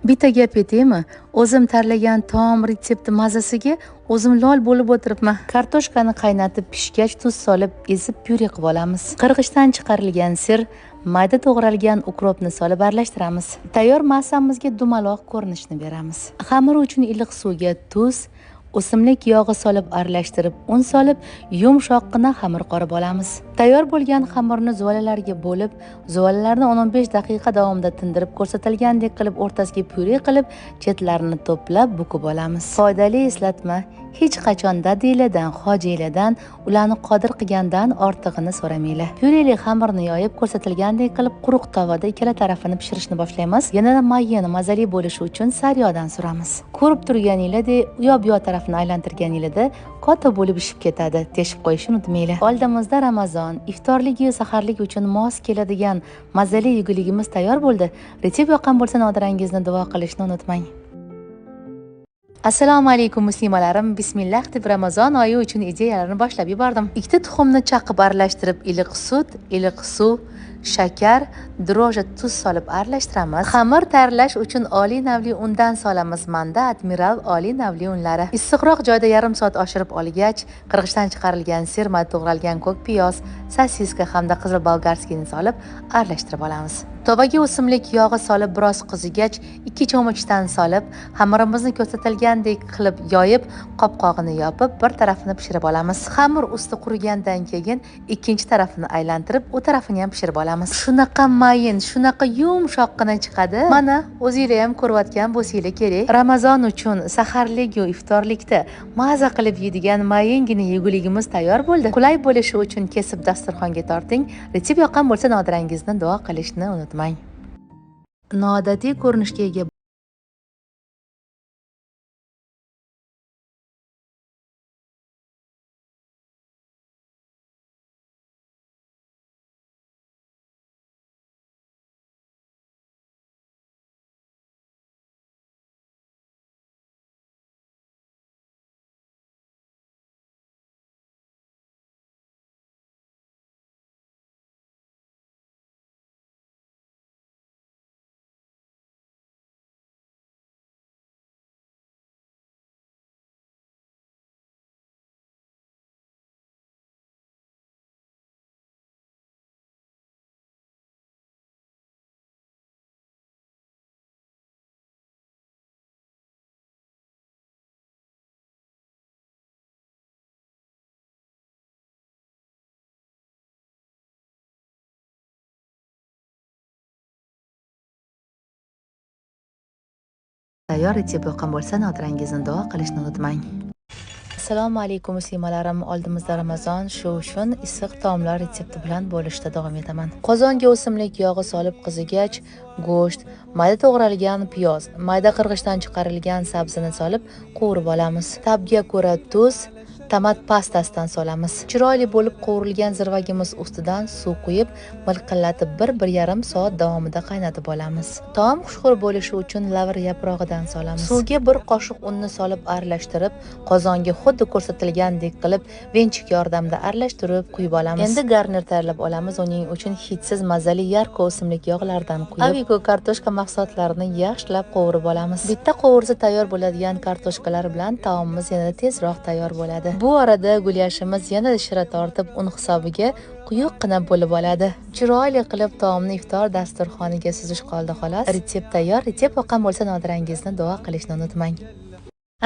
Bitta gap aytaymi? O'zim tanlagan taom retsepti mazasiga o'zim lol bo'lib o'tiribman. Kartoshkani qaynatib pishgach tuz solib ezib pyure qilib olamiz. Qirg'ichdan chiqarilgan sir, mayda to'g'ralgan ukropni solib aralashtiramiz. Tayyor massamizga dumaloq ko'rinishni beramiz. Xamir uchun iliq suvga tuz, o'simlik yog'i solib aralashtirib, un solib, yumshoqqina xamir qorib olamiz. Tayyor bo'lgan xamirni zuvalalarga bo'lib, zuvalalarni 10-15 daqiqa davomida tindirib ko'rsatilgandek qilib o'rtasiga pyure qilib, chetlarini to'plab bukib olamiz. Foydali eslatma: hech qachon dadiylardan, hojiylardan ularni qodir qilgandan ortig'ini so'ramanglar. Pyureli xamirni yoyib ko'rsatilgandek qilib quruq tovada ikkala tarafini pishirishni boshlaymiz. Yanada mayin, mazali bo'lishi uchun sariyog'dan suramiz. Ko'rib turganingizdek, u yoq bu yoq tarafini aylantirganingizda katta bo'lib pishib ketadi. Teshib qo'yishni unutmanglar. Oldimizda Ramazon, iftorligi, saharlik uchun mos keladigan mazali yeguligimiz tayyor bo'ldi. Retsept yoqqan bo'lsa nodirangizni duo qilishni unutmang. Assalomu alaykum muslimalarim. Bismillah deb Ramazon oyi uchun ideyalarni boshlab yubordim. 2 tuxumni chaqib aralashtirib, iliq sut, iliq suv, shakar, dro'ja, tuz solib aralashtiramiz. Xamir tayyorlash uchun oliy navli undan solamiz. Manda Admiral oliy navli unlari. Issiqroq joyda yarim soat oshirib olgach, qirg'ichdan chiqarilgan sir, to'g'ralgan ko'k piyoz, sosiska hamda qizil bolgarskiyni solib aralashtirib olamiz. Tovaga o'simlik yog'i solib biroz qizigach, 2 cho'michdan solib, xamirimizni ko'rsatilgandek qilib yoyib, qopqog'ini yopib, bir tarafini pishirib olamiz. Xamir usti qurigandan keyin ikkinchi tarafini aylantirib, u tarafini ham pishirib olamiz. Shunaqa mayin, shunaqa yumshoqqina chiqadi. Mana o'zinglar ham ko'rayotgan bo'lsanglar kerak. Ramazon uchun saharlik va iftorlikda maza qilib yeydigan mayingina yeguligimiz tayyor bo'ldi. Qulay bo'lishi uchun kesib dasturxonga torting. Retsept yoqqan bo'lsa nodirangizni duo qilishni unutmang. Noodatiy ko'rinishga ega tayyor retsept yoqqan bo'lsa nodirangizni duo qilishni unutmang. Assalomu alaykum muslimalarim. Oldimizda Ramazon, shu uchun issiq taomlar retsepti bilan bo'lishda davom etaman. Qozonga o'simlik yog'i solib qizigach, go'sht, mayda to'g'ralgan piyoz, mayda qirg'ichdan chiqarilgan sabzini solib qovurib olamiz. Ta'bga ko'ra tuz, tomat pastasidan solamiz. Chiroyli bo'lib qovurilgan zirvagimiz ustidan suv quyib, milqillatib 1-1,5 soat davomida qaynatib olamiz. Taom xushxo'r bo'lishi uchun lavr yaprog'idan solamiz. Suvga 1 qoshiq unni solib aralashtirib, qozonga xuddi ko'rsatilgandek qilib venchik yordamida aralashtirib quyib olamiz. Endi garnir tayyorlab olamiz. Uning uchun hidsiz mazali yarko o'simlik yog'laridan quyib, aviko kartoshka mahsulotlarini yaxshilab qovurib olamiz. Bitta qovursa tayyor bo'ladigan kartoshkalar bilan taomimiz yanada tezroq tayyor bo'ladi. Bu arada gulyashimiz yanada shira tortib, un hisobiga quyuqqina bo'lib oladi. Chiroyli qilib taomni iftor dasturxoniga suzish qoldi xolos. Retsept tayyor. Retsept yoqqan bo'lsa nodirangizni duo qilishni unutmang.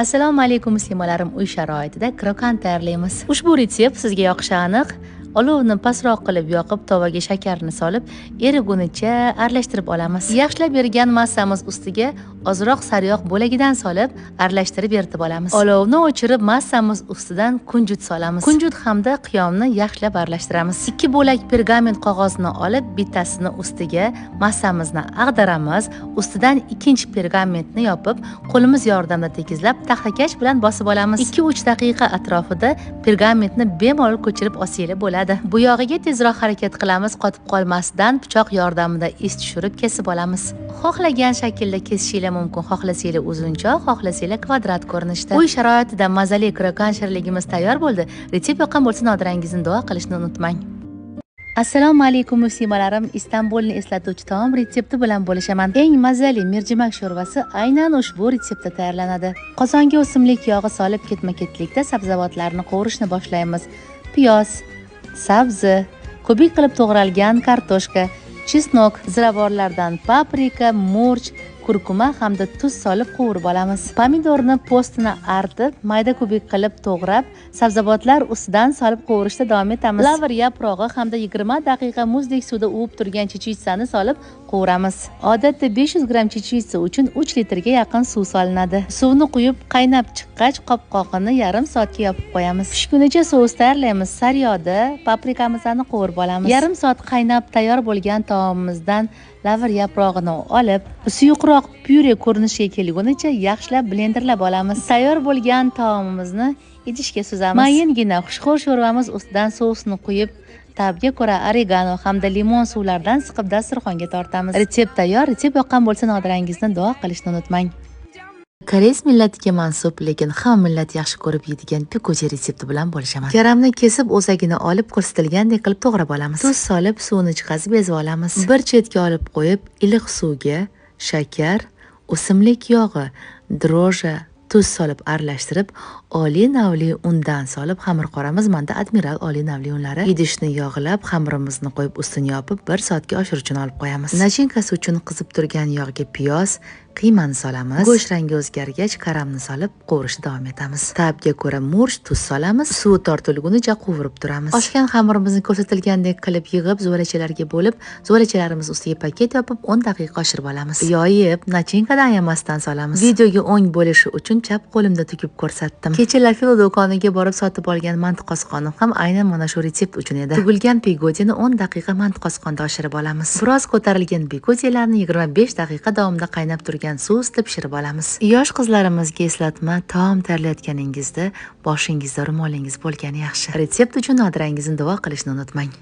Assalomu alaykum muslimalarim. Uy sharoitida krokan tayyorlaymiz. Ushbu retsept sizga yoqishi aniq. Olovni pastroq qilib yoqib, tovaga shakarni solib, erigunicha aralashtirib olamiz. Yaxshilab erigan massamiz ustiga ozroq sariyog' bo'lagidan solib, aralashtirib eritib olamiz. Olovni o'chirib, massamiz ustidan kunjut solamiz. Kunjut hamda qiyomni yaxshilab aralashtiramiz. 2 bo'lak pergament qog'ozni olib, bittasini ustiga massamizni ag'daramiz, ustidan ikkinchi pergamentni yopib, qo'limiz yordamida tekizlab, taxtakash bilan bosib olamiz. 2-3 daqiqa atrofida pergamentni bemalol ko'chirib olsangiz bo'ladi. Bu yog'iga tezroq harakat qilamiz, qotib qolmasdan pichoq yordamida iz tushirib kesib olamiz. Xohlagan shaklda kesishingiz mumkin, xohlasanglar uzunchoq, xohlasanglar kvadrat ko'rinishda. Uy sharoitida mazali krokan shirinligimiz tayyor bo'ldi. Retsept yoqqan bo'lsa nodirangizni duo qilishni unutmang. Assalomu alaykum muslimalarim, Istanbulni eslatuvchi taom retsepti bilan bo'lishaman. Eng mazali merjimak sho'rvasi aynan ushbu retseptda tayyorlanadi. Qozonga o'simlik yog'i solib ketma-ketlikda sabzavotlarni qovurishni boshlaymiz. Piyoz, sabzi, kubik qilib to'g'ralgan kartoshka, chesnok, ziravorlardan paprika, murch, kurkuma hamda tuz solib qovurib olamiz. Pomidorni po'stini artib, mayda kubik qilib to'g'rab, sabzavotlar ustidan solib qovurishda davom etamiz. Lavr yaprog'i hamda 20 daqiqa muzdek suvda uvib turgan chechvitsani solib qovuramiz. Odatda 500 gramm chechvitsa uchun 3 litrga yaqin suv solinadi. Suvni quyib, qaynab chiqqach, qopqog'ini yarim soatga yopib qo'yamiz. Pishgunicha sous tayyorlaymiz. Sariyog'da paprikamizni qovurib olamiz. Yarim soat qaynab tayyor bo'lgan taomimizdan lavr yaprog'ini olib, suyuqroq pyure ko'rinishiga kelgunicha yaxshilab blenderlab olamiz. Tayyor bo'lgan taomimizni idishga suzamiz. Mayingina xushxo'r sho'rvamiz ustidan sousni quyib, ta'bga ko'ra oregano hamda limon suvlaridan siqib dasturxonga tortamiz. Retsept tayyor. Retsept yoqqan bo'lsa, nodirangizni duo qilishni unutmang. Koreys millatiga mansub, lekin hamma millat yaxshi ko'rib yeydigan pikoji retsepti bilan bo'lishaman. Karamni kesib, o'zagini olib, ko'rsatilgandek qilib to'g'rab olamiz. Tuz solib, suvini chiqazib ezib olamiz. Bir chetga olib qo'yib, iliq suvga shakar, o'simlik yog'i, dro'ja, tuz solib aralashtirib, oliy navli undan solib xamir qoramiz. Manda Admiral oliy navli unlari. Idishni yog'lab, xamirimizni qo'yib, ustini yopib, 1 soatga oshirish uchun olib qo'yamiz. Nachinkasi uchun qizib turgan yog'ga piyoz, qiymani solamiz. Go'sht rangi o'zgargach, karamni solib qovurishni davom etamiz. Ta'bga ko'ra murch, tuz solamiz. Suvi tortilgunicha qovurib turamiz. Oshgan xamirimizni ko'rsatilgandek qilib yig'ib, zuvalachalarga bo'lib, zuvalachalarimiz ustiga paket yopib, 10 daqiqa oshirib olamiz. Yoyib, nachinkadan ayamasdan solamiz. Videoga o'ng bo'lishi uchun chap qo'limda tugib ko'rsatdim. Kecha Lafilo do'koniga borib sotib olgan manti qosqonim ham aynan mana shu retsept uchun edi. Tugilgan pigodini 10 daqiqa manti qosqonda oshirib olamiz. Biroz ko'tarilgan bigodilarni 25 daqiqa davomida qaynab turgan suv ustida pishirib olamiz. Yosh qizlarimizga eslatma, taom tayyorlayotganingizda boshingizda ro'molingiz bo'lgani yaxshi. Retsept uchun nodirangizni duo qilishni unutmang.